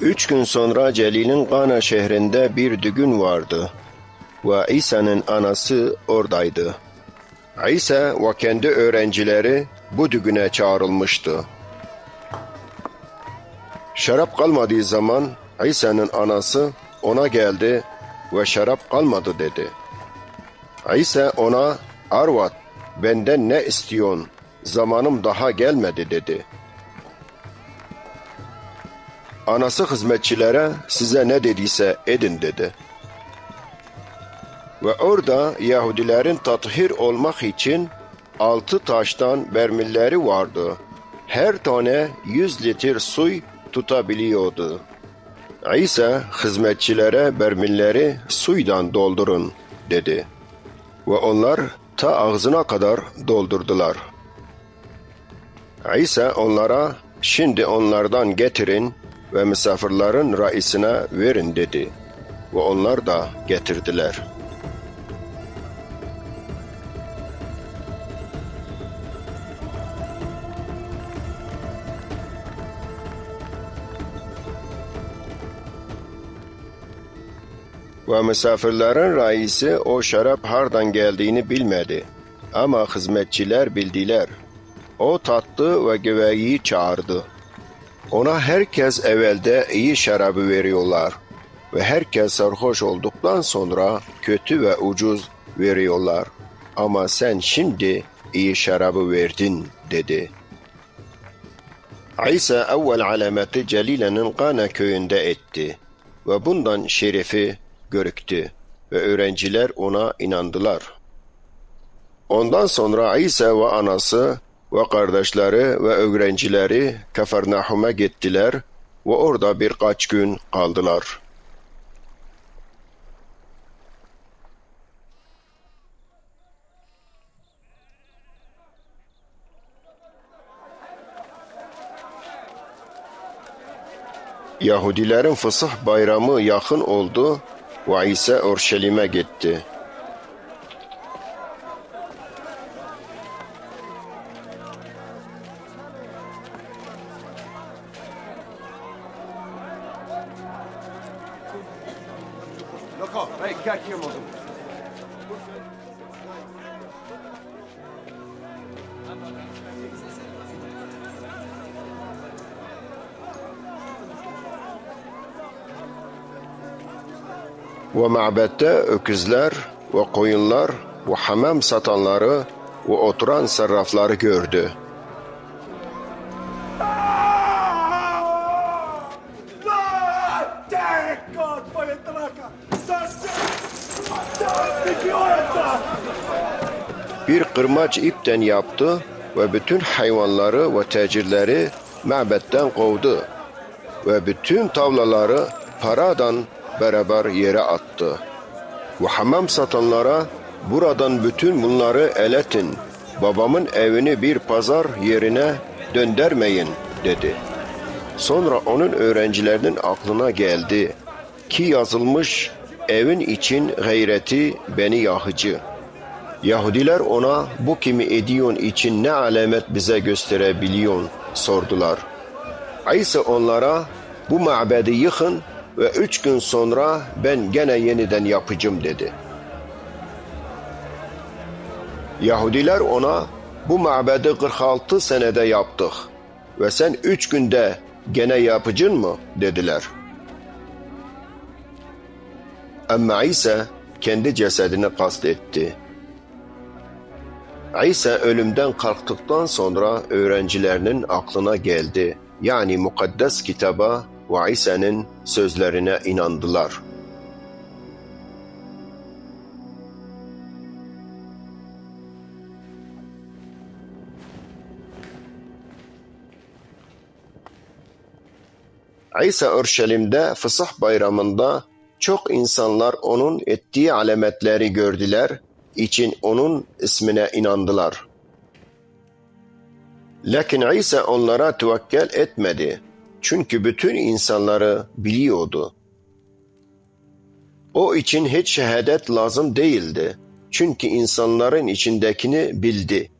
Üç gün sonra Celil'in Kana şehrinde bir düğün vardı ve İsa'nın anası oradaydı. İsa ve kendi öğrencileri bu düğüne çağrılmıştı. Şarap kalmadığı zaman İsa'nın anası ona geldi ve şarap kalmadı dedi. İsa ona Arvat benden ne istiyorsun? Zamanım daha gelmedi dedi. Anası hizmetçilere size ne dediyse edin dedi. Ve orada Yahudilerin tathir olmak için altı taştan bermilleri vardı. Her tane 100 litre suy tutabiliyordu. İsa hizmetçilere bermilleri suydan doldurun dedi. Ve onlar ta ağzına kadar doldurdular. İsa onlara şimdi onlardan getirin ve misafirlerin reisine verin dedi. Ve onlar da getirdiler. Ve misafirlerin reisi o şarap hardan geldiğini bilmedi. Ama hizmetçiler bildiler. O tattı ve güveyi çağırdı. Ona herkes evvelde iyi şarabı veriyorlar ve herkes sarhoş olduktan sonra kötü ve ucuz veriyorlar. Ama sen şimdi iyi şarabı verdin dedi. İsa evvel alameti Celile'nin Kana köyünde etti ve bundan şerefi görüktü ve öğrenciler ona inandılar. Ondan sonra İsa ve anası ve kardeşleri ve öğrencileri Kefernahum'a gittiler ve orada birkaç gün kaldılar. Yahudilerin Fısıh bayramı yakın oldu ve İsa Orşelim'e gitti. Ve mabette öküzler ve koyunlar ve hamam satanları ve oturan sarrafları gördü. Bir kırmaç ipten yaptı ve bütün hayvanları ve tacirleri mabetten kovdu. Ve bütün tavlaları paradan beraber yere attı. Ve hamam satanlara buradan bütün bunları eletin. Babamın evini bir pazar yerine döndermeyin dedi. Sonra onun öğrencilerinin aklına geldi ki yazılmış evin için gayreti beni yakıcı. Yahudiler ona bu kimi ediyon için ne alamet bize gösterebiliyon sordular. İsa onlara bu mabedi yıkın ve üç gün sonra ben gene yeniden yapacağım dedi. Yahudiler ona bu mabedi 46 senede yaptık ve sen üç günde gene yapıcın mı dediler. Ama İsa kendi cesedini kastetti. İsa ölümden kalktıktan sonra öğrencilerinin aklına geldi. Yani mukaddes kitaba ve İsa'nın sözlerine inandılar. İsa Urşelim'de Fısıh bayramında çok insanlar onun ettiği alametleri gördüler, için onun ismine inandılar. Lakin İsa onlara tevekkel etmedi. Çünkü bütün insanları biliyordu. O için hiç şehadet lazım değildi. Çünkü insanların içindekini bildi.